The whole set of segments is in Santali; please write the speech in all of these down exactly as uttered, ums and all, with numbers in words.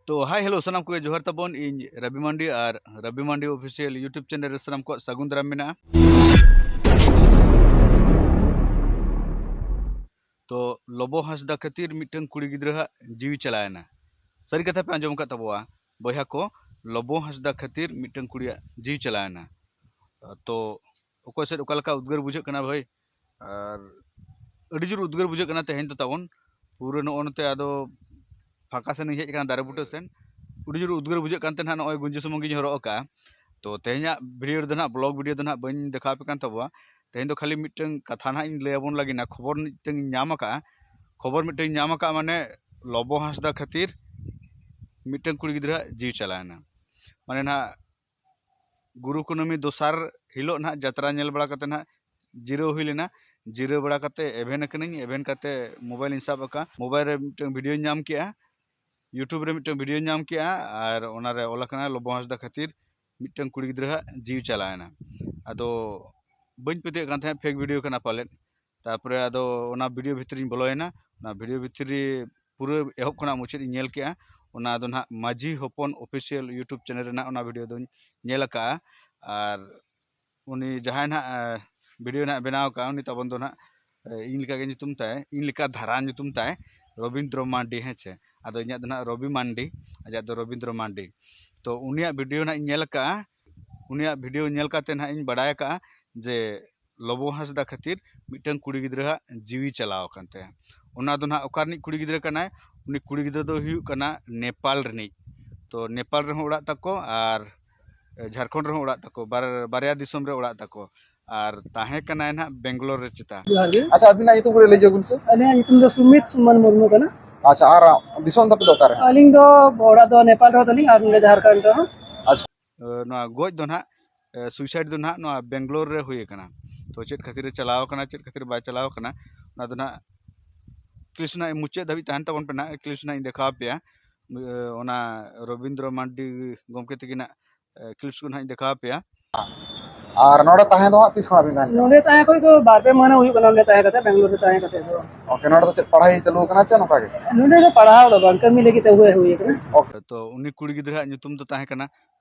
ᱛᱚ ᱦᱟᱭ ᱦᱮᱞᱳ ᱥᱟᱱᱟᱢ ᱠᱚᱜᱮ ᱡᱚᱦᱟᱨ ᱛᱟᱵᱚᱱ᱾ ᱤᱧ ᱨᱟᱵᱤ ᱢᱟᱱᱰᱤ ᱟᱨ ᱨᱟᱵᱤ ᱢᱟᱱᱰᱤ ᱚᱯᱷᱤᱥᱤᱭᱟᱞ YouTube ᱪᱮᱱᱮᱞ ᱨᱮ ᱥᱟᱱᱟᱢ ᱠᱚᱣᱟᱜ ᱥᱟᱹᱜᱩᱱ ᱫᱟᱨᱟᱢ ᱢᱮᱱᱟᱜᱼᱟ᱾ ᱛᱚ ᱞᱚᱵᱚ ᱦᱟᱸᱥᱫᱟ ᱠᱷᱟᱹᱛᱤᱨ ᱢᱤᱫᱴᱟᱝ ᱠᱩᱲᱤ ᱜᱤᱫᱽᱨᱟᱹᱣᱟᱜ ᱡᱤᱣᱤ ᱪᱟᱞᱟᱣᱮᱱᱟ᱾ ᱥᱟᱹᱨᱤ ᱠᱟᱛᱷᱟ ᱯᱮ ᱟᱸᱡᱚᱢ ᱟᱠᱟᱫ ᱛᱟᱵᱚᱣᱟ ᱵᱚᱭᱦᱟ ᱠᱚ, ᱞᱚᱵᱚ ᱦᱟᱸᱥᱫᱟ ᱠᱷᱟᱹᱛᱤᱨ ᱢᱤᱫᱴᱟᱝ ᱠᱩᱲᱤᱭᱟᱜ ᱡᱤᱣᱤ ᱪᱟᱞᱟᱣᱮᱱᱟ᱾ ᱛᱚ ᱚᱠᱚᱭ ᱥᱮᱫ ᱚᱠᱟ ᱞᱮᱠᱟ ᱩᱫᱽᱜᱟᱹᱨ ᱵᱩᱡᱷᱟᱹᱜ ᱠᱟᱱᱟ ᱵᱷᱟᱹᱭ, ᱟᱨ ᱟᱹᱰᱤ ᱡᱳᱨ ᱩᱫᱽᱜᱟᱹᱨ ᱵᱩᱡᱷᱟᱹᱜ ᱠᱟᱱᱟ ᱛᱮᱦᱮᱧ ᱫᱚ ᱛᱟᱵᱚᱱ᱾ ᱯᱩᱨᱟᱹ ᱱᱚᱜᱼᱚ ᱱᱚᱛᱮ ᱟᱫᱚ ᱯᱷᱟᱸᱠᱟ ᱥᱮᱱ ᱤᱧ ᱦᱮᱡ ᱟᱠᱟᱱᱟ, ᱫᱟᱨᱮ ᱵᱩᱴᱟᱹ ᱥᱮᱱ᱾ ᱟᱹᱰᱤ ᱡᱳᱨ ᱩᱫᱽᱜᱟᱹᱨ ᱵᱩᱡᱷᱟᱹᱜ ᱠᱟᱱ ᱛᱮ ᱱᱟᱦᱟᱜ ᱱᱚᱜᱼᱚᱭ ᱜᱩᱸᱡᱤ ᱥᱩᱢᱩᱝ ᱜᱤᱧ ᱦᱚᱨᱚᱜ ᱟᱠᱟᱫᱼᱟ᱾ ᱛᱚ ᱛᱮᱦᱮᱧᱟᱜ ᱵᱷᱤᱰᱤᱭᱳ ᱨᱮᱫᱚ ᱱᱟᱦᱟᱜ, ᱵᱞᱚᱜ ᱵᱷᱤᱰᱤᱭᱳ ᱫᱚ ᱱᱟᱦᱟᱜ ᱵᱟᱹᱧ ᱫᱮᱠᱷᱟᱣ ᱟᱯᱮ ᱠᱟᱱ ᱛᱟᱵᱚᱣᱟ᱾ ᱛᱮᱦᱮᱧ ᱫᱚ ᱠᱷᱟᱹᱞᱤ ᱢᱤᱫᱴᱟᱝ ᱠᱟᱛᱷᱟ ᱱᱟᱦᱟᱜ ᱤᱧ ᱞᱟᱹᱭ ᱟᱵᱚᱱ ᱞᱟᱹᱜᱤᱫ ᱱᱟ, ᱠᱷᱚᱵᱚᱨ ᱢᱤᱫᱴᱟᱝ ᱤᱧ ᱧᱟᱢ ᱟᱠᱟᱫᱼᱟ᱾ ᱠᱷᱚᱵᱚᱨ ᱢᱤᱫᱴᱟᱝ ᱤᱧ ᱧᱟᱢ ᱟᱠᱟᱫᱼᱟ, ᱢᱟᱱᱮ ᱞᱚᱵᱚ ᱦᱟᱸᱥᱫᱟ ᱠᱷᱟᱹᱛᱤᱨ ᱢᱤᱫᱴᱟᱝ ᱠᱩᱲᱤ ᱜᱤᱫᱽᱨᱟᱹᱣᱟᱜ ᱡᱤᱣᱤ ᱪᱟᱞᱟᱣᱮᱱᱟ᱾ ᱢᱟᱱᱮ ᱱᱟᱦᱟᱜ ᱜᱩᱨᱩ ᱠᱩᱱᱟᱹᱢᱤ ᱫᱚᱥᱟᱨ ᱦᱤᱞᱳᱜ ᱱᱟᱦᱟᱜ ᱡᱟᱛᱨᱟ ᱧᱮᱞ ᱵᱟᱲᱟ ᱠᱟᱛᱮ ᱱᱟᱦᱟᱜ ᱡᱤᱨᱟᱹᱣ ᱦᱩᱭ ᱞᱮᱱᱟ᱾ ᱡᱤᱨᱟᱹᱣ ᱵᱟᱲᱟ ᱠᱟᱛᱮ ᱮᱵᱷᱮᱱ ᱟᱠᱟᱱᱟᱹᱧ᱾ ᱮᱵᱷᱮᱱ ᱠᱟᱛᱮ ᱢᱳᱵᱟᱭᱤᱞ ᱤᱧ ᱥᱟᱵ ᱟᱠᱟᱫᱼᱟ᱾ ᱢᱳᱵᱟᱭᱤᱞ ᱨᱮ ᱢᱤᱫᱴᱟᱝ ᱵᱷᱤᱰᱤᱭᱳᱧ ᱧᱟᱢ ᱠᱮᱜᱼᱟ, YouTube ᱨᱮ ᱢᱤᱫᱴᱟᱝ ᱵᱷᱤᱰᱤᱭᱳᱧ ᱧᱟᱢ ᱠᱮᱜᱼᱟ, ᱟᱨ ᱚᱱᱟᱨᱮ ᱚᱞ ᱟᱠᱟᱱᱟ ᱞᱚᱵᱚ ᱦᱟᱸᱥᱫᱟ ᱠᱷᱟᱹᱛᱤᱨ ᱢᱤᱫᱴᱟᱝ ᱠᱩᱲᱤ ᱜᱤᱫᱽᱨᱟᱹᱣᱟᱜ ᱡᱤᱣᱤ ᱪᱟᱞᱟᱣᱮᱱᱟ᱾ ᱟᱫᱚ ᱵᱟᱹᱧ ᱯᱟᱹᱛᱭᱟᱹᱜ ᱠᱟᱱ ᱛᱟᱦᱮᱸᱫ ᱯᱷᱮᱠ ᱵᱷᱤᱰᱤᱭᱳ ᱠᱟᱱᱟ ᱯᱟᱞᱮᱫ᱾ ᱛᱟᱨᱯᱚᱨᱮ ᱟᱫᱚ ᱚᱱᱟ ᱵᱷᱤᱰᱤᱭᱳ ᱵᱷᱤᱛᱨᱤᱧ ᱵᱚᱞᱚᱭᱮᱱᱟ᱾ ᱚᱱᱟ ᱵᱷᱤᱰᱤᱭᱳ ᱵᱷᱤᱛᱨᱤ ᱯᱩᱨᱟᱹ ᱮᱦᱚᱵ ᱠᱷᱚᱱᱟᱜ ᱢᱩᱪᱟᱹᱫ ᱤᱧ ᱧᱮᱞ ᱠᱮᱜᱼᱟ᱾ ᱚᱱᱟ ᱫᱚ ᱱᱟᱦᱟᱜ ᱢᱟᱹᱡᱷᱤ ᱦᱚᱯᱚᱱ ᱚᱯᱷᱤᱥᱤᱭᱟᱞ YouTube ᱪᱮᱱᱮᱞ ᱨᱮᱱᱟᱜ ᱚᱱᱟ ᱵᱷᱤᱰᱤᱭᱳ ᱫᱚᱧ ᱧᱮᱞ ᱟᱠᱟᱜᱼᱟ᱾ ᱟᱨ ᱩᱱᱤ ᱡᱟᱦᱟᱸᱭ ᱱᱟᱦᱟᱜ, ᱮ, ᱵᱷᱤᱰᱤᱭᱳ ᱱᱟᱦᱟᱜ ᱵᱮᱱᱟᱣ ᱟᱠᱟᱫᱼᱟ, ᱩᱱᱤ ᱛᱟᱵᱚᱱ ᱫᱚ ᱱᱟᱦᱟᱜ, ᱮ, ᱤᱧ ᱞᱮᱠᱟ ᱜᱮ ᱧᱩᱛᱩᱢ ᱛᱟᱭ, ᱤᱧ ᱞᱮᱠᱟ ᱫᱷᱟᱨᱟ ᱧᱩᱛᱩᱢ ᱛᱟᱭ ᱨᱚᱵᱤᱱᱫᱨᱚ ᱢᱟᱨᱰᱤ, ᱦᱮᱸ ᱪᱮ? ᱟᱫᱚ ᱤᱧᱟᱹᱜ ᱫᱚ ᱱᱟᱦᱟᱜ ᱨᱚᱵᱤ ᱢᱟᱱᱰᱤ, ᱟᱡᱟᱜ ᱫᱚ ᱨᱚᱵᱤᱱᱫᱨᱚ ᱢᱟᱨᱰᱤ᱾ ᱛᱚ ᱩᱱᱤᱭᱟᱜ ᱵᱷᱤᱰᱤᱭᱳ ᱱᱟᱦᱟᱜ ᱤᱧ ᱧᱮᱞ ᱟᱠᱟᱜᱼᱟ᱾ ᱩᱱᱤᱭᱟᱜ ᱵᱷᱤᱰᱤᱭᱳ ᱧᱮᱞ ᱠᱟᱛᱮ ᱱᱟᱦᱟᱜ ᱤᱧ ᱵᱟᱲᱟᱭ ᱟᱠᱟᱜᱼᱟ ᱡᱮ ᱞᱚᱵᱚ ᱦᱟᱸᱥᱫᱟ ᱠᱷᱟᱹᱛᱤᱨ ᱢᱤᱫᱴᱟᱝ ᱠᱩᱲᱤ ᱜᱤᱫᱽᱨᱟᱹᱣᱟᱜ ᱡᱤᱣᱤ ᱪᱟᱞᱟᱣ ᱟᱠᱟᱱ ᱛᱟᱭᱟ᱾ ᱚᱱᱟ ᱫᱚ ᱱᱟᱦᱟᱜ ᱚᱠᱟ ᱨᱤᱱᱤᱡ ᱠᱩᱲᱤ ᱜᱤᱫᱽᱨᱟᱹ ᱠᱟᱱᱟᱭ? ᱩᱱᱤ ᱠᱩᱲᱤ ᱜᱤᱫᱽᱨᱟᱹ ᱫᱚ ᱦᱩᱭᱩᱜ ᱠᱟᱱᱟ ᱱᱮᱯᱟᱞ ᱨᱤᱱᱤᱡ᱾ ᱛᱚ ᱱᱮᱯᱟᱞ ᱨᱮᱦᱚᱸ ᱚᱲᱟᱜ ᱛᱟᱠᱚ ᱟᱨ, ᱮ, ᱡᱷᱟᱲᱠᱷᱚᱸᱰ ᱨᱮᱦᱚᱸ ᱚᱲᱟᱜ ᱛᱟᱠᱚ, ᱵᱟᱨ-, ᱵᱟᱨᱭᱟ ᱫᱤᱥᱚᱢ ᱨᱮ ᱚᱲᱟᱜ ᱛᱟᱠᱚ᱾ ᱟᱨ ᱛᱟᱦᱮᱸ ᱠᱟᱱᱟᱭ ᱱᱟᱦᱟᱜ ᱵᱮᱝᱜᱟᱞᱳᱨ ᱨᱮ ᱪᱮᱛᱟ᱾ ᱡᱚᱦᱟᱨ ᱜᱮ᱾ ᱟᱪᱪᱷᱟ, ᱟᱹᱵᱤᱱᱟᱜ ᱧᱩᱛᱩᱢ ᱠᱟᱹᱴᱤᱡ ᱞᱟᱹᱭ ᱧᱚᱜ ᱵᱤᱱ ᱥᱮ᱾ ᱟᱹᱞᱤᱧᱟᱜ ᱧᱩᱛᱩᱢ ᱫᱚ ᱥᱩᱢᱤᱛ ᱥᱩᱢᱟᱱ ᱢᱩᱨᱢᱩ ᱠᱟᱱᱟ᱾ ᱟᱪᱪᱷᱟ, ᱟᱨ ᱫᱤᱥᱚᱢ ᱛᱟᱯᱮ ᱫᱚ ᱚᱠᱟᱨᱮ? ᱟᱹᱞᱤᱧ ᱫᱚ ᱚᱲᱟᱜ ᱫᱚ ᱱᱮᱯᱟᱞ ᱨᱮᱦᱚᱸ ᱛᱟᱹᱞᱤᱧ ᱟᱨ ᱱᱚᱰᱮ ᱡᱷᱟᱲᱠᱷᱚᱸᱰ ᱨᱮᱦᱚᱸ᱾ ᱟᱪᱪᱷᱟ᱾ ᱮ, ᱱᱚᱣᱟ ᱜᱚᱡ ᱫᱚ ᱱᱟᱦᱟᱜ, ᱮ, ᱥᱩᱭᱥᱟᱭᱤᱰ ᱫᱚ ᱱᱟᱦᱟᱜ ᱱᱚᱣᱟ ᱵᱮᱝᱜᱟᱞᱳᱨ ᱨᱮ ᱦᱩᱭ ᱟᱠᱟᱱᱟ᱾ ᱛᱚ ᱪᱮᱫ ᱠᱷᱟᱹᱛᱤᱨ ᱮ ᱪᱟᱞᱟᱣ ᱟᱠᱟᱱᱟ, ᱪᱮᱫ ᱠᱷᱟᱹᱛᱤᱨ ᱵᱟᱭ ᱪᱟᱞᱟᱣ ᱟᱠᱟᱱᱟ, ᱚᱱᱟ ᱫᱚ ᱱᱟᱦᱟᱜ ᱠᱞᱤᱯᱥ ᱱᱟᱦᱟᱜ ᱢᱩᱪᱟᱹᱫ ᱫᱷᱟᱹᱵᱤᱡ ᱛᱟᱦᱮᱱ ᱛᱟᱵᱚᱱ ᱯᱮ ᱱᱟᱦᱟᱜ᱾ ᱠᱞᱤᱯᱥ ᱱᱟᱦᱟᱜ ᱤᱧ ᱫᱮᱠᱷᱟᱣ ᱟᱯᱮᱭᱟ, ᱮ, ᱚᱱᱟ ᱨᱚᱵᱤᱱᱫᱨᱚ ᱢᱟᱨᱰᱤ ᱜᱚᱢᱠᱮ ᱛᱟᱹᱠᱤᱱᱟᱜ, ᱮ, ᱠᱞᱤᱯᱥ ᱠᱚ ᱱᱟᱦᱟᱜ ᱤᱧ ᱫᱮᱠᱷᱟᱣ ᱟᱯᱮᱭᱟ᱾ ᱟᱨ ᱱᱚᱰᱮ ᱛᱟᱦᱮᱸ ᱫᱚ ᱦᱟᱸᱜ ᱛᱤᱥ ᱠᱷᱚᱱᱟᱜ ᱵᱤᱱ ᱛᱟᱦᱮᱸᱱ ᱠᱟᱱᱟ? ᱱᱚᱰᱮ ᱛᱟᱦᱮᱸ ᱠᱷᱚᱱ ᱫᱚ ᱵᱟᱨ ᱯᱮ ᱢᱟᱹᱦᱱᱟᱹ ᱦᱩᱭᱩᱜ ᱠᱟᱱᱟ, ᱱᱚᱰᱮ ᱛᱟᱦᱮᱸ ᱠᱟᱛᱮ, ᱵᱮᱝᱜᱟᱞᱳᱨ ᱨᱮ ᱛᱟᱦᱮᱸ ᱠᱟᱛᱮ ᱫᱚ᱾ ᱳᱠᱮ, ᱱᱚᱰᱮ ᱫᱚ ᱪᱮᱫ ᱯᱟᱲᱦᱟᱣ ᱪᱟᱹᱞᱩ ᱠᱟᱱᱟ ᱪᱮ ᱱᱚᱝᱠᱟ ᱜᱮ? ᱱᱚᱰᱮ ᱫᱚ ᱯᱟᱲᱦᱟᱣ ᱫᱚ ᱵᱟᱝ, ᱠᱟᱹᱢᱤ ᱞᱟᱹᱜᱤᱫ ᱛᱮ ᱦᱮᱡ ᱦᱩᱭ ᱟᱠᱟᱱᱟ᱾ ᱳᱠᱮ, ᱛᱚ ᱩᱱᱤ ᱠᱩᱲᱤ ᱜᱤᱫᱽᱨᱟᱹᱣᱟᱜ ᱧᱩᱛᱩᱢ ᱫᱚ ᱛᱟᱦᱮᱸ ᱠᱟᱱᱟ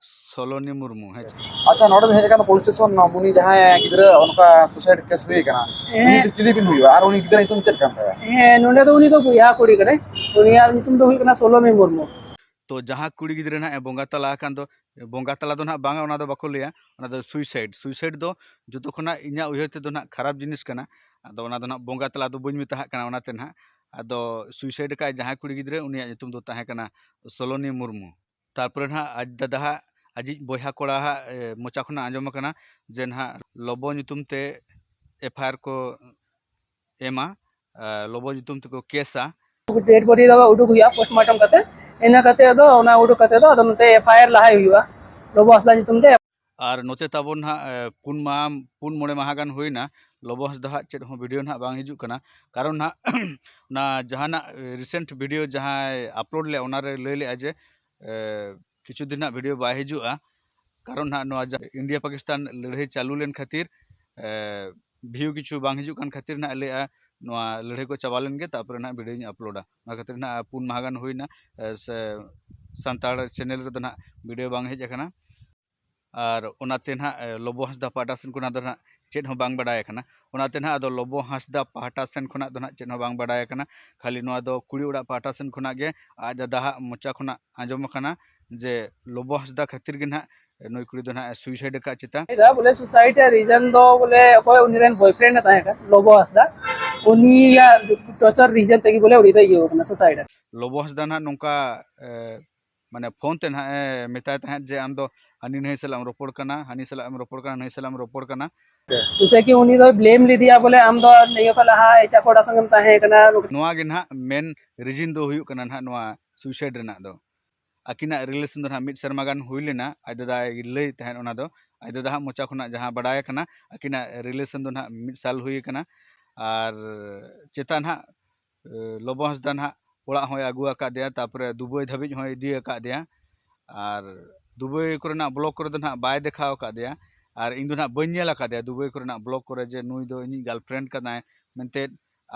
ᱥᱚᱞᱚᱱᱤ ᱢᱩᱨᱢᱩ, ᱦᱮᱸ ᱪᱮ? ᱟᱪᱪᱷᱟ, ᱱᱚᱰᱮ ᱵᱤᱱ ᱦᱮᱡ ᱟᱠᱟᱱᱟ ᱯᱩᱞᱤᱥ ᱥᱴᱮᱥᱚᱱ, ᱩᱱᱤ ᱡᱟᱦᱟᱸᱭ ᱜᱤᱫᱽᱨᱟᱹ ᱚᱱᱠᱟ ᱥᱩᱥᱟᱭᱤᱰ ᱠᱮᱥ ᱦᱩᱭ ᱟᱠᱟᱱᱟ, ᱩᱱᱤ ᱦᱮᱸ᱾ ᱫᱚ ᱪᱤᱞᱤ ᱵᱤᱱ ᱦᱩᱭᱩᱜᱼᱟ? ᱟᱨ ᱩᱱᱤ ᱜᱤᱫᱽᱨᱟᱹ ᱧᱩᱛᱩᱢ ᱪᱮᱫ ᱠᱟᱱ ᱛᱟᱭᱟ? ᱦᱮᱸ, ᱱᱚᱰᱮ ᱫᱚ ᱩᱱᱤ ᱫᱚ ᱵᱚᱭᱦᱟ ᱠᱩᱲᱤ ᱠᱟᱱᱟᱭ, ᱩᱱᱤᱭᱟᱜ ᱧᱩᱛᱩᱢ ᱫᱚ ᱦᱩᱭᱩᱜ ᱠᱟᱱᱟ ᱥᱚᱞᱚᱢᱤ ᱢᱩᱨᱢᱩ᱾ ᱛᱚ ᱡᱟᱦᱟᱸ ᱠᱩᱲᱤ ᱜᱤᱫᱽᱨᱟᱹ ᱱᱟᱦᱟᱜ ᱮ ᱵᱚᱸᱜᱟ ᱛᱟᱞᱟ ᱟᱠᱟᱱ ᱫᱚ, ᱵᱚᱸᱜᱟ ᱛᱟᱞᱟ ᱫᱚ ᱱᱟᱦᱟᱜ ᱵᱟᱝᱟ, ᱚᱱᱟ ᱫᱚ ᱵᱟᱠᱚ ᱞᱟᱹᱭᱟ, ᱚᱱᱟ ᱫᱚ ᱥᱩᱭᱥᱟᱭᱤᱰ᱾ ᱥᱩᱭᱥᱟᱭᱤᱰ ᱫᱚ ᱡᱚᱛᱚ ᱠᱷᱚᱱᱟᱜ ᱤᱧᱟᱹᱜ ᱩᱭᱦᱟᱹᱨ ᱛᱮᱫᱚ ᱱᱟᱦᱟᱜ ᱠᱷᱟᱨᱟᱯ ᱡᱤᱱᱤᱥ ᱠᱟᱱᱟ᱾ ᱟᱫᱚ ᱚᱱᱟ ᱫᱚ ᱱᱟᱦᱟᱜ ᱵᱚᱸᱜᱟ ᱛᱟᱞᱟ ᱫᱚ ᱵᱟᱹᱧ ᱢᱮᱛᱟᱦᱟᱜ ᱠᱟᱱᱟ, ᱚᱱᱟᱛᱮ ᱱᱟᱦᱟᱜ᱾ ᱟᱫᱚ ᱥᱩᱭᱥᱟᱭᱤᱰ ᱟᱠᱟᱫ ᱡᱟᱦᱟᱸᱭ ᱠᱩᱲᱤ ᱜᱤᱫᱽᱨᱟᱹ, ᱩᱱᱤᱭᱟᱜ ᱧᱩᱛᱩᱢ ᱫᱚ ᱛᱟᱦᱮᱸ ᱠᱟᱱᱟ ᱥᱚᱞᱚᱱᱤ ᱢᱩᱨᱢᱩ᱾ ᱛᱟᱨᱯᱚᱨᱮ ᱱᱟᱦᱟᱜ ᱟᱡ ᱫᱟᱫᱟ ᱦᱟᱜ, ᱟᱡᱤᱡ ᱵᱚᱭᱦᱟ ᱠᱚᱲᱟ ᱦᱟᱜ, ᱮ, ᱢᱚᱪᱟ ᱠᱷᱚᱱᱟᱜ ᱟᱸᱡᱚᱢ ᱟᱠᱟᱱᱟ ᱡᱮ ᱱᱟᱦᱟᱜ ᱞᱚᱵᱚ ᱧᱩᱛᱩᱢ ᱛᱮ ᱮᱯᱷ ᱟᱭ ᱟᱨ ᱠᱚ ᱮᱢᱟ, ᱮ, ᱞᱚᱵᱚ ᱧᱩᱛᱩᱢ ᱛᱮᱠᱚ ᱠᱮᱥᱟ᱾ ᱰᱮᱰ ᱵᱚᱰᱤ ᱫᱚ ᱩᱰᱩᱠ ᱦᱩᱭᱩᱜᱼᱟ ᱯᱳᱥᱴᱢᱚᱨᱴᱮᱢ ᱠᱟᱛᱮ, ᱤᱱᱟᱹ ᱠᱟᱛᱮ ᱫᱚ ᱚᱱᱟ ᱩᱰᱩᱠ ᱠᱟᱛᱮ ᱫᱚ ᱟᱫᱚ ᱱᱚᱛᱮ ᱮᱯᱷ ᱟᱭ ᱟᱨ ᱞᱟᱦᱟᱭ ᱦᱩᱭᱩᱜᱼᱟ ᱞᱚᱵᱚ ᱦᱟᱸᱥᱫᱟ ᱧᱩᱛᱩᱢ ᱛᱮ᱾ ᱟᱨ ᱱᱚᱛᱮ ᱛᱟᱵᱚᱱ ᱱᱟᱦᱟᱜ, ᱮ, ᱯᱩᱱ ᱢᱟᱦᱟ, ᱯᱩᱱ ᱢᱚᱬᱮ ᱢᱟᱦᱟ ᱜᱟᱱ ᱦᱩᱭᱱᱟ, ᱞᱚᱵᱚ ᱦᱟᱸᱥᱫᱟ ᱦᱟᱜ ᱪᱮᱫ ᱦᱚᱸ ᱵᱷᱤᱰᱤᱭᱳ ᱱᱟᱦᱟᱜ ᱵᱟᱝ ᱦᱤᱡᱩᱜ ᱠᱟᱱᱟ᱾ ᱠᱟᱨᱚᱱ ᱱᱟᱦᱟᱜ ᱚᱱᱟ ᱡᱟᱦᱟᱱᱟᱜ, ᱮ, ᱨᱤᱥᱮᱱᱴ ᱵᱷᱤᱰᱤᱭᱳ ᱡᱟᱦᱟᱸᱭ ᱟᱯᱞᱳᱰ ᱞᱮᱫ, ᱚᱱᱟᱨᱮ ᱞᱟᱹᱭ ᱞᱮᱫᱼᱟ ᱡᱮ, ᱮ, ᱠᱤᱪᱷᱩ ᱫᱤᱱ ᱱᱟᱦᱟᱜ ᱵᱷᱤᱰᱤᱭᱳ ᱵᱟᱭ ᱦᱤᱡᱩᱜᱼᱟ, ᱠᱟᱨᱚᱱ ᱱᱟᱦᱟᱜ ᱱᱚᱣᱟ ᱡᱟ-, ᱤᱱᱰᱤᱭᱟ ᱯᱟᱠᱤᱥᱛᱟᱱ ᱞᱟᱹᱲᱦᱟᱹᱭ ᱪᱟᱹᱞᱩ ᱞᱮᱱ ᱠᱷᱟᱹᱛᱤᱨ, ᱮ, ᱵᱷᱤᱭᱩ ᱠᱤᱪᱷᱩ ᱵᱟᱝ ᱦᱤᱡᱩᱜ ᱠᱟᱱ ᱠᱷᱟᱹᱛᱤᱨ ᱱᱟᱦᱟᱜ ᱞᱟᱹᱭᱮᱫᱼᱟ ᱱᱚᱣᱟ ᱞᱟᱹᱲᱦᱟᱹᱭ ᱠᱚ ᱪᱟᱵᱟ ᱞᱮᱱ ᱜᱮ, ᱛᱟᱨᱯᱚᱨᱮ ᱱᱟᱦᱟᱜ ᱵᱷᱤᱰᱤᱭᱳᱧ ᱟᱯᱞᱳᱰᱟ᱾ ᱚᱱᱟ ᱠᱷᱟᱹᱛᱤᱨ ᱱᱟᱦᱟᱜ ᱯᱩᱱ ᱢᱟᱦᱟ ᱜᱟᱱ ᱦᱩᱭᱱᱟ, ᱮ, ᱥᱮ ᱥᱟᱱᱛᱟᱲ ᱪᱮᱱᱮᱞ ᱨᱮᱫᱚ ᱱᱟᱦᱟᱜ ᱵᱷᱤᱰᱤᱭᱳ ᱵᱟᱝ ᱦᱮᱡ ᱟᱠᱟᱱᱟ᱾ ᱟᱨ ᱚᱱᱟᱛᱮ ᱱᱟᱦᱟᱜ, ᱮ, ᱞᱚᱵᱚ ᱦᱟᱸᱥᱫᱟ ᱯᱟᱦᱴᱟ ᱥᱮᱱ ᱠᱷᱚᱱᱟᱜ ᱫᱚ ᱱᱟᱦᱟᱜ ᱪᱮᱫ ᱦᱚᱸ ᱵᱟᱝ ᱵᱟᱰᱟᱭ ᱟᱠᱟᱱᱟ᱾ ᱚᱱᱟᱛᱮ ᱱᱟᱦᱟᱜ ᱟᱫᱚ ᱞᱚᱵᱚ ᱦᱟᱸᱥᱫᱟ ᱯᱟᱦᱴᱟ ᱥᱮᱱ ᱠᱷᱚᱱᱟᱜ ᱫᱚ ᱱᱟᱦᱟᱜ ᱪᱮᱫ ᱦᱚᱸ ᱵᱟᱝ ᱵᱟᱰᱟᱭ ᱟᱠᱟᱱᱟ᱾ ᱠᱷᱟᱹᱞᱤ ᱱᱚᱣᱟ ᱫᱚ ᱠᱩᱲᱤ ᱚᱲᱟᱜ ᱯᱟᱦᱴᱟ ᱥᱮᱱ ᱠᱷᱚᱱᱟᱜ ᱜᱮ ᱟᱡ ᱫᱟᱫᱟ ᱦᱟᱜ ᱢᱚᱪᱟ ᱠᱷᱚᱱᱟᱜ ᱟᱸᱡᱚᱢ ᱟᱠᱟᱱᱟ ᱡᱮ ᱞᱚᱵᱚ ᱦᱟᱸᱥᱫᱟ ᱠᱷᱟᱹᱛᱤᱨ ᱜᱮ ᱱᱟᱦᱟᱜ ᱱᱩᱭ ᱠᱩᱲᱤ ᱫᱚ ᱱᱟᱦᱟᱜ ᱥᱩᱭᱥᱟᱭᱤᱰ ᱟᱠᱟᱫ ᱪᱮᱛᱟ᱾ ᱞᱟᱹᱭᱫᱟ ᱵᱚᱞᱮ ᱥᱩᱥᱟᱭᱤᱰ ᱨᱮᱭᱟᱜ ᱨᱤᱡᱚᱱ ᱫᱚ ᱵᱚᱞᱮ ᱚᱠᱚᱭ ᱩᱱᱤ ᱨᱮᱱ ᱵᱚᱭᱯᱷᱨᱮᱱᱰ ᱮ ᱛᱟᱦᱮᱸ ᱠᱟᱱ ᱞᱚᱵᱚ ᱦᱟᱸᱥᱫᱟ, ᱩᱱᱤᱭᱟᱜ ᱴᱚᱨᱪᱟᱨ ᱨᱤᱡᱚᱱ ᱛᱮᱜᱮ ᱵᱚᱞᱮ ᱩᱱᱤ ᱫᱚᱭ ᱤᱭᱟᱹ ᱟᱠᱟᱱᱟ, ᱥᱩᱥᱟᱭᱤᱰ᱾ ᱞᱚᱵᱚ ᱦᱟᱸᱥᱫᱟ ᱱᱟᱦᱟᱜ ᱱᱚᱝᱠᱟ, ᱮ, ᱢᱟᱱᱮ ᱯᱷᱳᱱ ᱛᱮ ᱱᱟᱦᱟᱜ ᱮ ᱢᱮᱛᱟᱭ ᱛᱟᱦᱮᱸᱫ ᱡᱮ ᱟᱢ ᱫᱚ ᱦᱟᱹᱱᱤ ᱱᱟᱹᱭ ᱥᱟᱞᱟᱜ ᱮᱢ ᱨᱚᱯᱚᱲ ᱠᱟᱱᱟ, ᱦᱟᱹᱱᱤ ᱥᱟᱞᱟᱜ ᱮᱢ ᱨᱚᱯᱚᱲ ᱠᱟᱱᱟ, ᱱᱟᱹᱭ ᱥᱟᱞᱟᱜ ᱮᱢ ᱨᱚᱯᱚᱲ ᱠᱟᱱᱟ᱾ ᱡᱮᱭᱥᱮ ᱠᱤ ᱩᱱᱤ ᱫᱚᱭ ᱵᱞᱮᱢ ᱞᱮᱫᱮᱭᱟ ᱵᱚᱞᱮ ᱟᱢ ᱫᱚ ᱱᱤᱭᱟᱹ ᱠᱷᱚᱱ ᱞᱟᱦᱟ ᱮᱴᱟᱜ ᱠᱚᱲᱟ ᱥᱚᱸᱜᱮᱢ ᱛᱟᱦᱮᱸ ᱠᱟᱱᱟ᱾ ᱱᱚᱣᱟ ᱜᱮ ᱱᱟᱦᱟᱜ ᱢᱮᱱ ᱨᱤᱡᱤᱱ ᱫᱚ ᱦᱩᱭᱩᱜ ᱠᱟᱱᱟ ᱱᱟᱦᱟᱜ ᱱᱚᱣᱟ ᱥᱩᱭᱥᱟᱭᱤᱰ ᱨᱮᱱᱟᱜ ᱫᱚ᱾ ᱟᱹᱠᱤᱱᱟᱜ ᱨᱤᱞᱮᱥᱚᱱ ᱫᱚ ᱱᱟᱦᱟᱜ ᱢᱤᱫ ᱥᱮᱨᱢᱟ ᱜᱟᱱ ᱦᱩᱭ ᱞᱮᱱᱟ, ᱟᱡ ᱫᱟᱫᱟᱭ ᱞᱟᱹᱭ ᱛᱟᱦᱮᱸᱫ ᱚᱱᱟ ᱫᱚ, ᱟᱡ ᱫᱟᱫᱟ ᱦᱟᱜ ᱢᱚᱪᱟ ᱠᱷᱚᱱᱟᱜ ᱡᱟᱦᱟᱸ ᱵᱟᱰᱟᱭ ᱟᱠᱟᱱᱟ, ᱟᱹᱠᱤᱱᱟᱜ ᱨᱤᱞᱮᱥᱚᱱ ᱫᱚ ᱱᱟᱦᱟᱜ ᱢᱤᱫ ᱥᱟᱞ ᱦᱩᱭ ᱟᱠᱟᱱᱟ᱾ ᱟᱨ ᱪᱮᱛᱟᱱ ᱦᱟᱜ, ᱮ, ᱞᱚᱵᱚ ᱦᱟᱸᱥᱫᱟ ᱱᱟᱦᱟᱜ ᱚᱲᱟᱜ ᱦᱚᱸᱭ ᱟᱹᱜᱩ ᱟᱠᱟᱫᱮᱭᱟ, ᱛᱟᱨᱯᱚᱨᱮ ᱫᱩᱵᱟᱹᱭ ᱫᱷᱟᱹᱵᱤᱡ ᱦᱚᱸᱭ ᱤᱫᱤ ᱟᱠᱟᱫᱮᱭᱟ᱾ ᱟᱨ ᱫᱩᱵᱟᱹᱭ ᱠᱚᱨᱮᱱᱟᱜ ᱵᱞᱚᱠ ᱠᱚᱨᱮ ᱫᱚ ᱱᱟᱦᱟᱜ ᱵᱟᱭ ᱫᱮᱠᱷᱟᱣ ᱟᱠᱟᱫᱮᱭᱟ᱾ ᱟᱨ ᱤᱧ ᱫᱚ ᱱᱟᱦᱟᱜ ᱵᱟᱹᱧ ᱧᱮᱞ ᱟᱠᱟᱫᱮᱭᱟ ᱫᱩᱵᱟᱭ ᱠᱚᱨᱮᱱᱟᱜ ᱵᱞᱚᱜ ᱠᱚᱨᱮ ᱡᱮ ᱱᱩᱭ ᱫᱚ ᱤᱧᱤᱡ ᱜᱟᱨᱞᱯᱷᱨᱮᱱᱰ ᱠᱟᱱᱟᱭ ᱢᱮᱱᱛᱮ,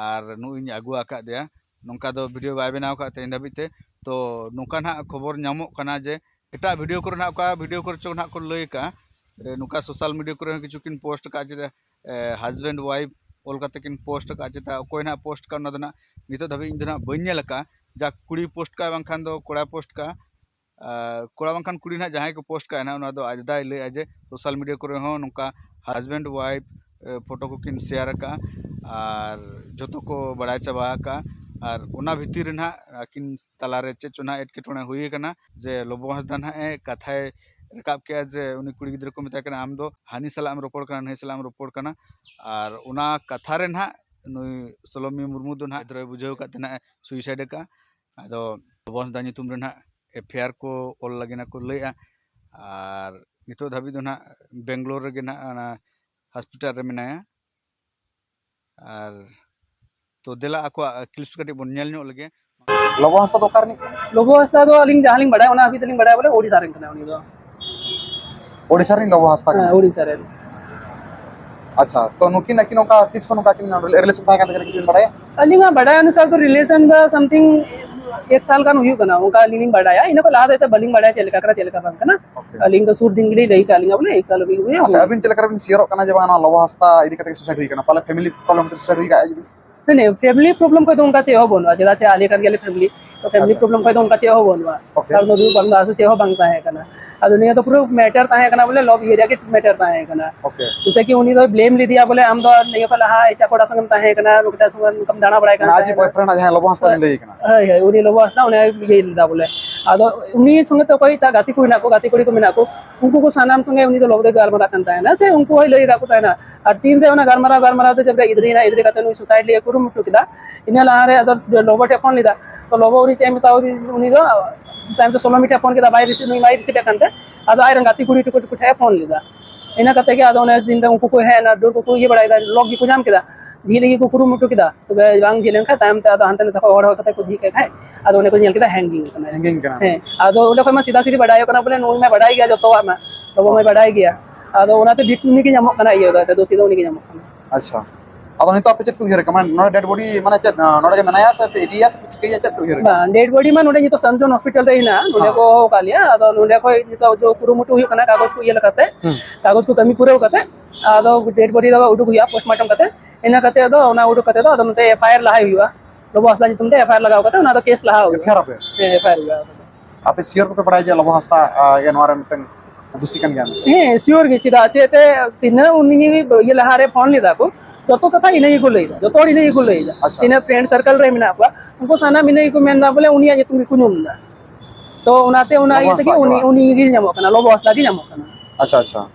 ᱟᱨ ᱱᱩᱭ ᱤᱧ ᱟᱹᱜᱩ ᱟᱠᱟᱫᱮᱭᱟ, ᱱᱚᱝᱠᱟ ᱫᱚ ᱵᱷᱤᱰᱤᱭᱳ ᱵᱟᱭ ᱵᱮᱱᱟᱣ ᱟᱠᱟᱫ ᱛᱮᱦᱮᱧ ᱫᱷᱟᱹᱵᱤᱡ ᱛᱮ᱾ ᱛᱚ ᱱᱚᱝᱠᱟ ᱱᱟᱦᱟᱜ ᱠᱷᱚᱵᱚᱨ ᱧᱟᱢᱚᱜ ᱠᱟᱱᱟ ᱡᱮ ᱮᱴᱟᱜ ᱵᱷᱤᱰᱤᱭᱳ ᱠᱚᱨᱮ ᱱᱟᱦᱟᱜ ᱚᱠᱟ ᱵᱷᱤᱰᱤᱭᱳ ᱠᱚᱨᱮ ᱪᱚ ᱱᱟᱦᱟᱜ ᱠᱚ ᱞᱟᱹᱭ ᱟᱠᱟᱫᱼᱟ, ᱮ, ᱱᱚᱝᱠᱟ ᱥᱳᱥᱟᱞ ᱢᱤᱰᱤᱭᱟ ᱠᱚᱨᱮ ᱦᱚᱸ ᱠᱤᱪᱷᱩ ᱠᱤᱱ ᱯᱳᱥᱴ ᱟᱠᱟᱫᱼᱟ ᱡᱮ ᱦᱟᱡᱵᱮᱱᱰ ᱣᱟᱭᱤᱯ ᱚᱞ ᱠᱟᱛᱮ ᱠᱤᱱ ᱯᱳᱥᱴ ᱟᱠᱟᱫᱼᱟ᱾ ᱪᱮᱛᱟ ᱚᱠᱚᱭ ᱱᱟᱦᱟᱜ ᱯᱳᱥᱴ ᱠᱟᱜ ᱚᱱᱟ ᱫᱚ ᱱᱟᱦᱟᱜ ᱱᱤᱛᱚᱜ ᱫᱷᱟᱹᱵᱤᱡ ᱤᱧ ᱫᱚ ᱱᱟᱦᱟᱜ ᱵᱟᱹᱧ ᱧᱮᱞ ᱟᱠᱟᱫᱼᱟ, ᱡᱟ ᱠᱩᱲᱤ ᱯᱳᱥᱴ ᱠᱟᱜᱼᱟ ᱵᱟᱝᱠᱷᱟᱱ ᱫᱚ ᱠᱚᱲᱟ ᱯᱳᱥᱴ ᱠᱟᱜᱼᱟ᱾ ᱟᱨ ᱠᱚᱲᱟ ᱵᱟᱝᱠᱷᱟᱱ ᱠᱩᱲᱤ ᱱᱟᱦᱟᱜ ᱡᱟᱦᱟᱸᱭ ᱠᱚ ᱯᱳᱥᱴ ᱠᱟᱜᱼᱟ ᱱᱟᱦᱟᱜ, ᱚᱱᱟ ᱫᱚ ᱟᱡ ᱫᱟᱭ ᱞᱟᱹᱭᱮᱫᱼᱟ ᱡᱮ ᱥᱳᱥᱟᱞ ᱢᱤᱰᱤᱭᱟ ᱠᱚᱨᱮ ᱦᱚᱸ ᱱᱚᱝᱠᱟ ᱦᱟᱡᱵᱮᱱᱰ ᱣᱟᱭᱤᱯ ᱯᱷᱳᱴᱳ ᱠᱚᱠᱤᱱ ᱥᱮᱭᱟᱨ ᱟᱠᱟᱫᱼᱟ ᱟᱨ ᱡᱚᱛᱚ ᱠᱚ ᱵᱟᱲᱟᱭ ᱪᱟᱵᱟ ᱟᱠᱟᱫᱼᱟ᱾ ᱟᱨ ᱚᱱᱟ ᱵᱷᱤᱛᱤᱨ ᱨᱮ ᱱᱟᱦᱟᱜ ᱟᱹᱠᱤᱱ ᱛᱟᱞᱟᱨᱮ ᱪᱮᱫ ᱪᱚ ᱱᱟᱦᱟᱜ ᱮᱴᱠᱮᱴᱚᱬᱮ ᱦᱩᱭ ᱟᱠᱟᱱᱟ, ᱡᱮ ᱞᱚᱵᱚ ᱦᱟᱸᱥᱫᱟ ᱱᱟᱦᱟᱜ ᱮ ᱠᱟᱛᱷᱟᱭ ᱨᱟᱠᱟᱵ ᱠᱮᱜᱼᱟ ᱡᱮ ᱩᱱᱤ ᱠᱩᱲᱤ ᱜᱤᱫᱽᱨᱟᱹ ᱠᱚ ᱢᱮᱛᱟᱭ ᱠᱟᱱᱟ, "ᱟᱢ ᱫᱚ ᱦᱟᱹᱱᱤ ᱥᱟᱞᱟᱜ ᱮᱢ ᱨᱚᱯᱚᱲ ᱠᱟᱱᱟ, ᱱᱟᱹᱭ ᱥᱟᱞᱟᱜ ᱮᱢ ᱨᱚᱯᱚᱲ ᱠᱟᱱᱟ", ᱟᱨ ᱚᱱᱟ ᱠᱟᱛᱷᱟ ᱨᱮ ᱱᱟᱦᱟᱜ ᱱᱩᱭ ᱥᱳᱞᱳᱢᱤ ᱢᱩᱨᱢᱩ ᱫᱚ ᱱᱟᱦᱟᱜ ᱜᱤᱫᱽᱨᱟᱹᱭ ᱵᱩᱡᱷᱟᱹᱣ ᱟᱠᱟᱫ ᱛᱮ ᱱᱟᱦᱟᱜ ᱮ ᱥᱩᱭᱥᱟᱭᱤᱰ ᱟᱠᱟᱫᱼᱟ᱾ ᱟᱫᱚ ᱞᱚᱵᱚ ᱦᱟᱸᱥᱫᱟ ᱧᱩᱛᱩᱢ ᱨᱮ ᱱᱟᱦᱟᱜ ᱮᱯᱷ ᱟᱭ ᱟᱨ ᱠᱚ ᱚᱞ ᱞᱟᱹᱜᱤᱫ ᱱᱟᱜ ᱠᱚ ᱞᱟᱹᱭᱮᱫᱼᱟ, ᱟᱨ ᱱᱤᱛᱚᱜ ᱫᱷᱟᱹᱵᱤᱡ ᱫᱚ ᱱᱟᱦᱟᱜ ᱵᱮᱝᱜᱟᱞᱳᱨ ᱨᱮᱜᱮ ᱱᱟᱦᱟᱜ ᱚᱱᱟ ᱦᱚᱥᱯᱤᱴᱟᱞ ᱨᱮ ᱢᱮᱱᱟᱭᱟ᱾ ᱟᱨ ᱛᱚ ᱫᱮᱞᱟ ᱟᱠᱚᱣᱟᱜ ᱠᱞᱤᱯᱥ ᱠᱟᱹᱴᱤᱡ ᱵᱚᱱ ᱧᱮᱞ ᱧᱚᱜ ᱞᱮᱜᱮ᱾ ᱞᱚᱵᱚ ᱦᱟᱸᱥᱫᱟ ᱫᱚ ᱚᱠᱟ ᱨᱤᱱᱤᱡ ᱠᱟᱱᱟᱭ? ᱞᱚᱵᱚ ᱦᱟᱸᱥᱫᱟ ᱫᱚ ᱟᱹᱞᱤᱧ ᱡᱟᱦᱟᱸ ᱞᱤᱧ ᱵᱟᱲᱟᱭᱟ, ᱚᱱᱟ ᱦᱟᱹᱵᱤᱡ ᱫᱚᱞᱤᱧ ᱵᱟᱲᱟᱭᱟ ᱵᱚᱞᱮ ᱳᱰᱤᱥᱟ ᱨᱮᱱ ᱠᱟᱱᱟᱭ ᱩᱱᱤ ᱫᱚ᱾ ᱳᱰᱤᱥᱟ ᱨᱤᱱ ᱞᱚᱵᱚ ᱦᱟᱸᱥᱫᱟ ᱦᱮᱸ, ᱠᱟᱱᱟᱭ? ᱳᱰᱤᱥᱟ ᱨᱮᱱ᱾ ᱟᱪᱪᱷᱟ, ᱛᱚ ᱱᱩᱠᱤᱱ ᱟᱹᱠᱤᱱ ᱚᱱᱠᱟ ᱛᱤᱥ ᱠᱷᱚᱱ ᱚᱱᱠᱟ ᱠᱤᱱ ᱨᱤᱞᱮᱥᱚᱱ ᱛᱟᱦᱮᱸ ᱠᱟᱱ ᱛᱟᱹᱠᱤᱱᱟ ᱠᱤᱪᱷᱩ ᱵᱤᱱ ᱵᱟᱲᱟᱭᱟ? ᱟᱹᱞᱤᱧᱟᱜ ᱵᱟᱰᱟᱭ ᱚᱱᱩᱥᱟᱨ ᱫᱚ ᱨᱤᱞᱮᱥᱚᱱ ᱫᱚ ᱥᱟᱢᱛᱷᱤᱝ ᱮᱠ ᱥᱟᱞ ᱜᱟᱱ ᱦᱩᱭᱩᱜ ᱠᱟᱱᱟ, ᱚᱱᱠᱟ ᱟᱹᱞᱤᱧ ᱞᱤᱧ ᱵᱟᱰᱟᱭᱟ᱾ ᱤᱱᱟᱹ ᱠᱷᱚᱱ ᱞᱟᱦᱟ ᱫᱚ ᱮᱱᱛᱮᱫ ᱵᱟᱹᱞᱤᱧ ᱵᱟᱰᱟᱭᱟ ᱪᱮᱫ ᱞᱮᱠᱟ ᱠᱟᱱᱟ, ᱪᱮᱫ ᱞᱮᱠᱟ ᱵᱟᱝ ᱠᱟᱱᱟ᱾ ᱟᱹᱞᱤᱧ ᱫᱚ ᱥᱩᱨ ᱫᱤᱱ ᱜᱮᱞᱤᱧ ᱞᱟᱹᱭ ᱠᱟᱜ ᱞᱤᱧᱟ ᱵᱚᱞᱮ ᱮᱠ ᱥᱟᱞ ᱦᱩᱭᱩᱜ ᱦᱩᱭᱩᱜ ᱟᱪᱪᱷᱟ, ᱦᱩᱭᱩᱜ᱾ ᱟᱹᱵᱤᱱ ᱪᱮᱫ ᱞᱮᱠᱟ ᱨᱮᱵᱤᱱ ᱥᱤᱭᱳᱨᱚᱜ ᱠᱟᱱᱟ ᱡᱮ ᱵᱟᱝ ᱱᱚᱣᱟ ᱞᱚᱵᱚ ᱦᱟᱸᱥᱫᱟ ᱤᱫᱤ ᱠᱟᱛᱮ ᱥᱩᱥᱟᱭᱤᱰ ᱦᱩᱭ ᱠᱟᱱᱟ? ᱯᱟᱞᱮ ᱯᱷᱮᱢᱤᱞᱤ ᱯᱨᱚᱵᱞᱮᱢ ᱛᱮ ᱥᱩᱥᱟᱭᱤᱰ ᱦᱩᱭ ᱠᱟᱜᱼᱟ ᱡᱩᱫᱤ? ᱱᱮ ᱯᱷᱮᱢᱤᱞᱤ ᱯᱨᱚᱵᱞᱮᱢ ᱠᱷᱚᱱ ᱫᱚ ᱚᱱᱠᱟ ᱪᱮᱫ ᱦᱚᱸ ᱵᱟᱹᱱᱩᱜᱼᱟ, ᱪᱮᱫᱟᱜ ᱪᱮ ᱟᱞᱮ ᱠᱟᱱ ᱜᱮᱭᱟᱞᱮ ᱯᱷᱮᱢᱤᱞᱤ, ᱛᱚ ᱯᱷᱮᱢᱤᱞᱤ ᱟᱪᱪᱷᱟ᱾ ᱯᱨᱚᱵᱞᱮᱢ ᱠᱷᱚᱱ ᱫᱚ ᱚᱱᱠᱟ ᱪᱮᱫ ᱦᱚᱸ ᱵᱟᱹᱱᱩᱜᱼᱟ᱾ ᱟᱨ ᱫᱩᱲᱩᱵ ᱵᱟᱝ ᱫᱚ ᱟᱥᱚᱞ ᱪᱮᱫ ᱦᱚᱸ ᱵᱟᱝ ᱛᱟᱦᱮᱸ ᱠᱟᱱᱟ᱾ ᱟᱫᱚ ᱱᱤᱭᱟᱹ ᱫᱚ ᱯᱩᱨᱟᱹ ᱢᱮᱴᱟᱨ ᱛᱟᱦᱮᱸ ᱠᱟᱱᱟ ᱵᱚᱞᱮ, ᱞᱚᱵ ᱤᱭᱟᱹ ᱨᱮᱭᱟᱜ ᱜᱮ ᱢᱮᱴᱟᱨ ᱛᱟᱦᱮᱸ ᱠᱟᱱᱟ᱾ ᱡᱮᱭᱥᱮ ᱠᱤ ᱩᱱᱤ ᱫᱚᱭ ᱵᱞᱮᱢ ᱞᱮᱫᱮᱭᱟ ᱵᱚᱞᱮ, ᱟᱢ ᱫᱚ ᱱᱤᱭᱟᱹ ᱠᱷᱚᱱ ᱞᱟᱦᱟ ᱮᱴᱟᱜ ᱠᱚᱲᱟ ᱥᱚᱸᱜᱮᱢ ᱛᱟᱦᱮᱸ ᱠᱟᱱᱟ, ᱱᱚᱝᱠᱟ ᱥᱚᱸᱜᱮ ᱱᱚᱝᱠᱟᱢ ᱫᱟᱬᱟ ᱵᱟᱲᱟᱭ ᱠᱟᱱ ᱢᱟᱱᱮ ᱟᱡ ᱛᱟᱦᱮᱸ ᱠᱟᱱᱟ᱾ ᱵᱚᱭᱯᱷᱨᱮᱱᱰ ᱡᱟᱦᱟᱸᱭ ᱞᱚᱵᱚ ᱦᱟᱸᱥᱫᱟ ᱵᱤᱱ ᱞᱟᱹᱭ ᱠᱟᱱᱟ᱾ ᱦᱳᱭ, ᱦᱳᱭ, ᱩᱱᱤ ᱞᱚᱵᱚ ᱦᱟᱸᱥᱫᱟ ᱚᱱᱮ ᱤᱭᱟᱹᱭ ᱞᱮᱫᱟ ᱵᱚᱞᱮ᱾ ᱟᱫᱚ ᱩᱱᱤ ᱥᱚᱸᱜᱮ ᱛᱮ ᱚᱠᱚᱭ ᱮᱴᱟᱜ ᱜᱟᱛᱮ ᱠᱚ ᱢᱮᱱᱟᱜ ᱠᱚ, ᱩᱱᱠᱩ ᱠᱚ ᱥᱟᱱᱟᱢ ᱥᱚᱸᱜᱮ ᱩᱱᱤ ᱫᱚ ᱞᱚᱵᱚ ᱫᱚᱭ ᱜᱟᱞᱢᱟᱨᱟᱜ ᱠᱟᱱ ᱛᱟᱦᱮᱱᱟ, ᱥᱮ ᱩᱱᱠᱩ ᱦᱚᱸᱭ ᱞᱟᱹᱭ ᱟᱠᱟᱫ ᱠᱚ ᱛᱟᱦᱮᱱᱟ᱾ ᱟᱨ ᱛᱤᱱᱨᱮ ᱚᱱᱟ ᱜᱟᱞᱢᱟᱨᱟᱣ, ᱜᱟᱞᱢᱟᱨᱟᱣ ᱛᱮ ᱡᱚᱵᱽᱨᱟ ᱜᱤᱫᱽᱨᱟᱹᱭᱮᱱᱟ, ᱜᱤᱫᱽᱨᱟᱹ ᱠᱟᱛᱮ ᱱᱩᱭ ᱥᱩᱥᱟᱭᱤᱰ ᱞᱟᱹᱜᱤᱫ ᱠᱩᱨᱩᱢᱩᱴᱩ ᱠᱮᱫᱟ, ᱤᱱᱟᱹ ᱞᱟᱦᱟᱨᱮ ᱟᱫᱚ ᱞᱚᱵᱚ ᱴᱷᱮᱱ ᱯᱷᱳᱱ ᱞᱮᱫᱟ᱾ ᱛᱚ ᱞᱚᱵᱚ ᱩᱱᱤ ᱪᱮᱫ ᱮ ᱢᱮᱛᱟᱣ ᱫᱤ-, ᱩᱱᱤ ᱫᱚ ᱛᱟᱭᱚᱢ ᱛᱮ ᱥᱳᱞᱳᱢᱤ ᱴᱷᱮᱱ ᱯᱷᱳᱱ ᱠᱮᱫᱟ, ᱵᱟᱭ ᱨᱤᱥᱤᱵᱷ, ᱱᱩᱭ ᱵᱟᱭ ᱨᱤᱥᱤᱵᱷ ᱮᱫ ᱠᱟᱱ ᱛᱮ, ᱟᱫᱚ ᱟᱡᱨᱮᱱ ᱜᱟᱛᱮ ᱠᱩᱲᱤ ᱴᱩᱠᱩ ᱴᱩᱠᱩ ᱴᱷᱮᱱ ᱯᱷᱳᱱ ᱞᱮᱫᱟ᱾ ᱤᱱᱟᱹ ᱠᱟᱛᱮ ᱜᱮ ᱟᱫᱚ ᱚᱱᱮ ᱫᱤᱱ ᱫᱚ ᱩᱱᱠᱩ ᱠᱚ ᱦᱮᱡ ᱮᱱᱟ, ᱰᱟᱹᱨ ᱠᱚᱠᱚ ᱤᱭᱟᱹ ᱵᱟᱲᱟᱭᱮᱫᱟ, ᱞᱚᱠ ᱜᱮᱠᱚ ᱧᱟᱢ ᱠᱮᱫᱟ, ᱡᱷᱤᱡ ᱞᱟᱹᱜᱤᱫ ᱠᱚ ᱠᱩᱨᱩᱢᱩᱴᱩ ᱠᱮᱫᱟ᱾ ᱛᱚᱵᱮ ᱵᱟᱝ ᱡᱷᱤᱡ ᱞᱮᱱᱠᱷᱟᱱ ᱛᱟᱭᱚᱢ ᱛᱮ ᱟᱫᱚ ᱦᱟᱱᱛᱮ ᱱᱟᱛᱮ ᱠᱷᱚᱱ ᱦᱚᱲ ᱦᱚᱲ ᱠᱟᱛᱮ ᱠᱚ ᱡᱷᱤᱡ ᱠᱮᱫ ᱠᱷᱟᱡ, ᱟᱫᱚ ᱚᱸᱰᱮ ᱠᱚ ᱧᱮᱞ ᱠᱮᱫᱟ ᱦᱮᱝᱜᱤᱝ ᱠᱟᱱᱟ᱾ ᱦᱮᱸ, ᱟᱫᱚ ᱚᱸᱰᱮ ᱠᱷᱚᱱ ᱢᱟ ᱥᱤᱫᱟ ᱥᱤᱫᱤ ᱵᱟᱰᱟᱭᱚᱜ ᱠᱟᱱᱟ ᱵᱚᱞᱮ ᱱᱩᱭ ᱢᱟ ᱵᱟᱰᱟᱭ ᱜᱮᱭᱟ ᱡᱚᱛᱚᱣᱟᱜ ᱢᱟ, ᱞᱚᱵᱚ ᱢᱟᱭ ᱵᱟᱰᱟᱭ ᱜᱮᱭᱟ᱾ ᱟᱫᱚ ᱚᱱᱟᱛᱮ ᱵᱷᱤᱴ ᱩᱱᱤ ᱜᱮ ᱧᱟᱢᱚᱜ ᱠᱟᱱᱟ, ᱤᱭᱟᱹ ᱫᱚ, ᱫᱳᱥᱤ ᱫᱚ ᱩᱱᱤ ᱜᱮ ᱧᱟᱢᱚᱜ ᱠᱟᱱᱟ᱾ ᱟᱪᱪᱷᱟ, ᱟᱫᱚ ᱱᱤᱛᱚᱜ ᱟᱯᱮ ᱪᱮᱫ ᱯᱮ ᱩᱭᱦᱟᱹᱨ ᱠᱟᱜᱼᱟ? ᱢᱟᱱᱮ ᱱᱚᱰᱮ ᱰᱮᱰ ᱵᱚᱰᱤ ᱢᱟᱱᱮ ᱪᱮᱫ, ᱱᱚᱰᱮ ᱜᱮ ᱢᱮᱱᱟᱭᱟ ᱥᱮ ᱯᱮ ᱤᱫᱤᱭᱟ ᱥᱮ ᱯᱮ ᱪᱤᱠᱟᱹᱭᱟ, ᱪᱮᱫ ᱯᱮ ᱩᱭᱦᱟᱹᱨ ᱠᱟᱜᱼᱟ? ᱵᱟᱝ, ᱰᱮᱰ ᱵᱚᱰᱤ ᱢᱟ ᱱᱚᱰᱮ ᱱᱤᱛᱚᱜ ᱥᱟᱱᱡᱚᱱ ᱦᱚᱥᱯᱤᱴᱟᱞ ᱨᱮ ᱦᱮᱱᱟᱜᱼᱟ, ᱱᱚᱰᱮ ᱦᱮᱸ᱾ ᱠᱚ ᱦᱚᱦᱚ ᱟᱠᱟᱫ ᱞᱮᱭᱟ᱾ ᱟᱫᱚ ᱱᱚᱰᱮ ᱠᱷᱚᱡ ᱱᱤᱛᱚᱜ ᱡᱚ ᱠᱩᱨᱩᱢᱩᱴᱩ ᱦᱩᱭᱩᱜ ᱠᱟᱱᱟ, ᱠᱟᱜᱚᱡᱽ ᱠᱚ ᱤᱭᱟᱹ ᱞᱮᱠᱟᱛᱮ, ᱦᱩᱸ᱾ ᱠᱟᱜᱚᱡᱽ ᱠᱚ ᱠᱟᱹᱢᱤ ᱯᱩᱨᱟᱹᱣ ᱠᱟᱛᱮ, ᱟᱫᱚ ᱰᱮᱰ ᱵᱚᱰᱤ ᱫᱚ ᱩᱰᱩᱠ ᱦᱩᱭᱩᱜᱼᱟ ᱯᱳᱥᱴᱢᱚᱨᱴᱮᱢ ᱠᱟᱛᱮ᱾ ᱤᱱᱟᱹ ᱠᱟᱛᱮ ᱟᱫᱚ ᱚᱱᱟ ᱩᱰᱩᱠ ᱠᱟᱛᱮ ᱫᱚ ᱟᱫᱚ ᱱᱚᱛᱮ ᱮᱯᱷ ᱟᱭ ᱟᱨ ᱞᱟᱦᱟᱭ ᱦᱩᱭᱩᱜᱼᱟ, ᱞᱚᱵᱚ ᱦᱟᱸᱥᱫᱟ ᱧᱩᱛᱩᱢ ᱛᱮ ᱮᱯᱷ ᱟᱭ ᱟᱨ ᱞᱟᱜᱟᱣ ᱠᱟᱛᱮ ᱚᱱᱟ ᱫᱚ ᱠᱮᱥ ᱞᱟᱦᱟ ᱦᱩᱭᱩᱜᱼᱟ᱾ ᱮᱯᱷ ᱟᱭ ᱟᱨ ᱟᱯᱮ? ᱦᱮᱸ, ᱮᱯᱷ ᱟᱭ ᱟᱨ ᱦᱩᱭᱩᱜᱼᱟ᱾ ᱟᱯᱮ ᱥᱤᱭᱳᱨ ᱜᱮᱯᱮ ᱵᱟᱲᱟᱭᱟ ᱡᱮ ᱞᱚᱵᱚ ᱦᱟᱸᱥᱫᱟ, ᱟᱸ, ᱜᱮ ᱱᱚᱣᱟ ᱨᱮ ᱢᱤᱫᱴᱮᱱ ᱫᱩᱥᱤ ᱠᱟᱱ ᱜᱮᱭᱟ? ᱦᱮᱸ, ᱥᱤᱭᱳᱨ ᱜᱮ᱾ ᱪᱮᱫᱟᱜ ᱪᱮ ᱮᱱᱛᱮ ᱛᱤᱱᱟᱹᱜ ᱩᱱᱤ ᱤᱭᱟᱹ ᱞᱟᱦᱟ ᱨᱮ ᱯᱷᱳᱱ ᱞᱮᱫᱟ ᱠᱚ, ᱡᱚᱛᱚ ᱠᱟᱛᱷᱟ ᱤᱱᱟᱹ ᱜᱮᱠᱚ ᱞᱟᱹᱭᱫᱟ, ᱡᱚᱛᱚ ᱦᱚᱲ ᱤᱱᱟᱹ ᱜᱮᱠᱚ ᱞᱟᱹᱭᱫᱟ᱾ ᱟᱪᱪᱷᱟ᱾ ᱛᱤᱱᱟᱹᱜ ᱯᱷᱨᱮᱱᱰ ᱥᱟᱨᱠᱮᱞ ᱨᱮ ᱢᱮᱱᱟᱜ ᱠᱚᱣᱟ, ᱩᱱᱠᱩ ᱥᱟᱱᱟᱢ ᱤᱱᱟᱹ ᱜᱮᱠᱚ ᱢᱮᱱᱫᱟ, ᱵᱚᱞᱮ ᱩᱱᱤᱭᱟᱜ ᱧᱩᱛᱩᱢ ᱜᱮᱠᱚ ᱧᱩᱢ ᱮᱫᱟ᱾ ᱛᱚ ᱚᱱᱟᱛᱮ ᱚᱱᱟ ᱞᱚᱵᱚ ᱤᱭᱟᱹ ᱛᱮᱜᱮ ᱦᱟᱸᱥᱫᱟ ᱜᱮ ᱩᱱᱤ, ᱵᱟᱝ? ᱩᱱᱤ ᱜᱮ ᱧᱟᱢᱚᱜ ᱠᱟᱱᱟ, ᱞᱚᱵᱚ ᱦᱟᱸᱥᱫᱟ ᱜᱮ ᱧᱟᱢᱚᱜ ᱠᱟᱱᱟ᱾ ᱟᱪᱪᱷᱟ, ᱟᱪᱪᱷᱟ᱾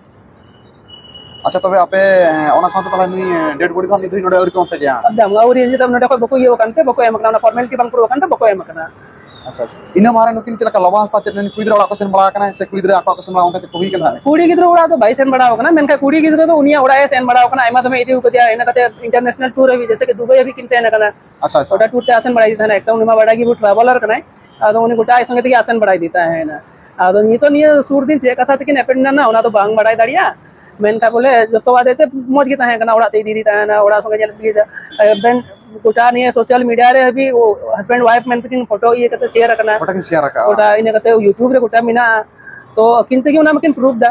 ᱟᱪᱪᱷᱟ, ᱛᱚᱵᱮ ᱟᱯᱮ, ᱮᱸ, ᱚᱱᱟ ᱥᱟᱶᱛᱮ ᱛᱟᱦᱚᱞᱮ ᱱᱩᱭ, ᱮᱸ, ᱰᱮᱰ ᱵᱚᱰᱤ ᱫᱚ ᱦᱟᱸᱜ ᱱᱤᱛ ᱫᱷᱟᱹᱵᱤᱡ ᱱᱚᱰᱮ ᱟᱹᱣᱨᱤ ᱠᱚ ᱮᱢᱟ ᱯᱮᱭᱟ? ᱮᱠᱫᱚᱢ, ᱟᱹᱣᱨᱤ, ᱱᱤᱛ ᱫᱷᱟᱹᱵᱤᱡ ᱱᱚᱰᱮ ᱠᱷᱚᱡ ᱵᱟᱠᱚ ᱤᱭᱟᱹ ᱟᱠᱟᱱ ᱛᱮ, ᱵᱟᱠᱚ ᱮᱢ ᱟᱠᱟᱱᱟ, ᱚᱱᱟ ᱯᱷᱚᱨᱢᱮᱞᱤᱴᱤ ᱵᱟᱝ ᱯᱩᱨᱟᱹᱣ ᱟᱠᱟᱱ ᱛᱮ ᱵᱟᱠᱚ ᱮᱢ ᱟᱠᱟᱱᱟ᱾ ᱟᱪᱪᱷᱟ, ᱟᱪᱪᱷᱟ᱾ ᱤᱱᱟᱹ ᱢᱟᱲᱟᱝ ᱨᱮ ᱱᱩᱠᱤᱱ ᱪᱮᱫ ᱞᱮᱠᱟ ᱞᱚᱵᱚ ᱦᱟᱸᱥᱫᱟ ᱪᱮᱫ ᱱᱩᱭ ᱠᱩᱲᱤ ᱜᱤᱫᱽᱨᱟᱹ ᱚᱲᱟᱜ ᱠᱚ ᱥᱮᱱ ᱵᱟᱲᱟ ᱟᱠᱟᱱᱟ ᱥᱮ ᱠᱩᱲᱤ ᱜᱤᱫᱽᱨᱟᱹ ᱟᱠᱚ ᱚᱲᱟᱜ ᱠᱚ ᱥᱮᱱ ᱵᱟᱲᱟ, ᱚᱱᱠᱟ ᱪᱮᱫ ᱠᱚ ᱦᱩᱭ ᱠᱟᱱ ᱛᱟᱦᱮᱸᱫ? ᱠᱩᱲᱤ ᱜᱤᱫᱽᱨᱟᱹ ᱚᱲᱟᱜ ᱫᱚ ᱵᱟᱭ ᱥᱮᱱ ᱵᱟᱲᱟ ᱟᱠᱟᱱᱟ, ᱢᱮᱱᱠᱷᱟᱱ ᱠᱩᱲᱤ ᱜᱤᱫᱽᱨᱟᱹ ᱫᱚ ᱩᱱᱤᱭᱟᱜ ᱚᱲᱟᱜ ᱮ ᱥᱮᱱ ᱵᱟᱲᱟ ᱟᱠᱟᱱᱟ, ᱟᱭᱢᱟ ᱫᱚᱢᱮ ᱤᱫᱤ ᱟᱠᱟᱫᱮᱭᱟ, ᱤᱱᱟᱹ ᱠᱟᱛᱮ ᱤᱱᱴᱟᱨᱱᱮᱥᱱᱟᱞ ᱴᱩᱨ ᱦᱟᱹᱵᱤᱡ, ᱡᱮᱭᱥᱮ ᱠᱤ ᱫᱩᱵᱟᱭ ᱦᱟᱹᱵᱤᱡ ᱠᱤᱱ ᱥᱮᱱ ᱟᱠᱟᱱᱟ᱾ ᱟᱪᱪᱷᱟ, ᱟᱪᱪᱷᱟ᱾ ᱚᱱᱟ ᱴᱩᱨ ᱛᱮ ᱟᱥᱮᱱ ᱵᱟᱲᱟᱭᱮᱫ ᱛᱟᱦᱮᱱᱟ, ᱮᱠᱫᱚᱢ ᱩᱱᱤ ᱢᱟ ᱵᱟᱰᱟᱭ ᱜᱮ, ᱵᱚᱦᱩᱛ ᱴᱨᱟᱵᱷᱮᱞᱟᱨ ᱠᱟᱱᱟᱭ᱾ ᱟᱫᱚ ᱩᱱᱤ ᱜᱚᱴᱟ ᱟᱡ ᱥᱚᱸᱜᱮ ᱛᱮᱜᱮ ᱟᱥᱮᱱ ᱵᱟᱲᱟᱭ ᱤᱫᱤ ᱛᱟᱦᱮᱱᱟ᱾ ᱟᱫᱚ ᱱᱤᱛᱚᱜ ᱱᱤᱭᱟᱹ ᱥᱩᱨ ᱫᱤᱱ ᱪᱮᱫ ᱠᱟᱛᱷᱟ ᱛᱮᱠᱤᱱ ᱮᱯᱮᱱ ᱮᱱᱟ, ᱚᱱᱟ ᱫᱚ ᱵᱟᱝ ᱵᱟᱲᱟᱭ ᱫᱟᱲᱮᱭᱟᱜᱼᱟ᱾ ᱢᱮᱱᱠᱷᱟᱱ ᱵᱚᱞᱮ ᱡᱚᱛᱚ ᱟᱫᱮ ᱛᱮ ᱢᱚᱡᱽ ᱜᱮ ᱛᱟᱦᱮᱸ ᱠᱟᱱᱟ, ᱚᱲᱟᱜ ᱛᱮ ᱤᱫᱤ ᱤᱫᱤ ᱛᱟᱦᱮᱱᱟ, ᱚᱲᱟᱜ ᱥᱚᱸᱜᱮ ᱧᱮᱞ ᱤᱫᱤ, ᱟᱵᱮᱱ ᱜᱚᱴᱟ ᱱᱤᱭᱟᱹ ᱥᱳᱥᱟᱞ ᱢᱤᱰᱤᱭᱟ ᱨᱮ ᱦᱟᱹᱵᱤᱡ ᱦᱟᱥᱵᱮᱱᱰ ᱣᱟᱭᱤᱯ ᱢᱮᱱᱛᱮ ᱠᱤᱱ ᱯᱷᱳᱴᱳ ᱤᱭᱟᱹ ᱠᱟᱛᱮ ᱥᱮᱭᱟᱨ ᱟᱠᱟᱱᱟ᱾ ᱜᱚᱴᱟ ᱠᱤᱱ ᱥᱮᱭᱟᱨ ᱟᱠᱟᱫᱼᱟ᱾ ᱜᱚᱴᱟ ᱤᱱᱟᱹ ᱠᱟᱛᱮ YouTube ᱨᱮ ᱜᱚᱴᱟ ᱢᱮᱱᱟᱜᱼᱟ᱾ ᱛᱚ ᱟᱹᱠᱤᱱ ᱛᱮᱜᱮ ᱚᱱᱟ ᱢᱟᱠᱤᱱ ᱯᱨᱩᱯᱷ ᱫᱟ᱾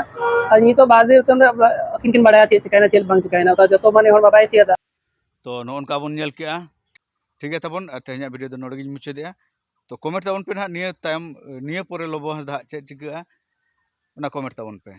ᱟᱨ ᱱᱤᱛᱚᱜ ᱵᱟᱫᱮ ᱟᱹᱠᱤᱱ ᱠᱤᱱ ᱵᱟᱲᱟᱭᱟ ᱪᱮᱫ ᱪᱤᱠᱟᱭᱱᱟ, ᱪᱮᱫ ᱵᱟᱝ ᱪᱤᱠᱟᱭᱱᱟ, ᱛᱚ ᱡᱚᱛᱚ ᱢᱟᱱᱮ ᱦᱚᱲ ᱵᱟᱵᱟᱭ ᱥᱮᱭᱟᱨ ᱫᱟ᱾ ᱛᱚ ᱱᱚᱜᱼᱚ ᱱᱚᱝᱠᱟ ᱵᱚᱱ ᱧᱮᱞ ᱠᱮᱜᱼᱟ᱾ ᱴᱷᱤᱠ ᱜᱮᱭᱟ ᱛᱟᱵᱚᱱ, ᱟᱨ ᱛᱮᱦᱮᱧᱟᱜ ᱵᱷᱤᱰᱤᱭᱳ ᱫᱚ ᱱᱚᱰᱮ ᱜᱤᱧ ᱢᱩᱪᱟᱹᱫᱮᱜᱼᱟ᱾ ᱛᱚ ᱠᱚᱢᱮᱱᱴ ᱛᱟᱵᱚᱱ ᱯᱮ ᱱᱟᱦᱟᱜ ᱱᱤᱭᱟᱹ ᱛᱟᱭᱚᱢ, ᱱᱤᱭᱟᱹ ᱯᱚᱨᱮ ᱞᱚᱵᱚ ᱦᱟᱸᱥᱫᱟ ᱦᱟᱸᱜ ᱪᱮᱫ ᱪᱤᱠᱟᱹᱜᱼᱟ, ᱚᱱᱟ ᱠᱚᱢᱮᱱᱴ ᱛᱟᱵᱚᱱ ᱯᱮ᱾